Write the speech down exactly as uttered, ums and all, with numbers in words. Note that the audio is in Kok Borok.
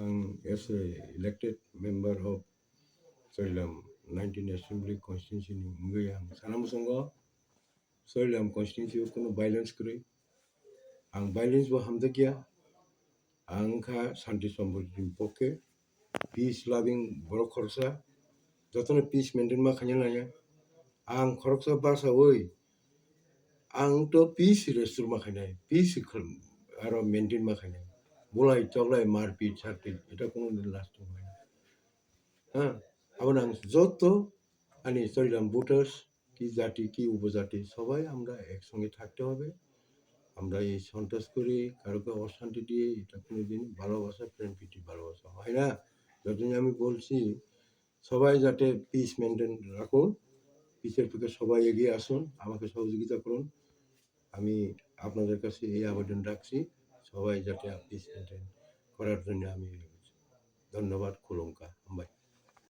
Ang as a elected member of Charilam nineteen Assembly Constituency ni wngwi ang sana muchungo Charilam constituency o kunu violence kwrwi. Ang violence bo hamjakya. Ang wngkha shanti sampriti ni pokhe, peace loving borok khoroksa, jotono peace maintain ma khaina nangya. Ang khoroksa basawi ang to peace restore ma khainai, peace khol-, aro maintain ma khainai. Bulai choklai marpit sarpit eta kono din lasting hoy na. Ha, abo nang joto ani Charilam voters, ki jati ki upojati, sobai amra ek songe thakte hobe. Amra ei sontos kori, karoke oshanti diye, eta kono din bhalobasa, prem priti bhalobasa hoy na. Jotoni ami bolchi, সবাই যাতে piece maintain রাখুন, পিসের পক্ষে সবাই এগিয়ে আসুন, আমাকে সহযোগিতা করুন। আমি আপনাদের কাছে এই আবেদন রাখছি, সবাই যাতে পিস মেনটেন করার জন্য আমি ধন্যবাদ, খুলুমকা।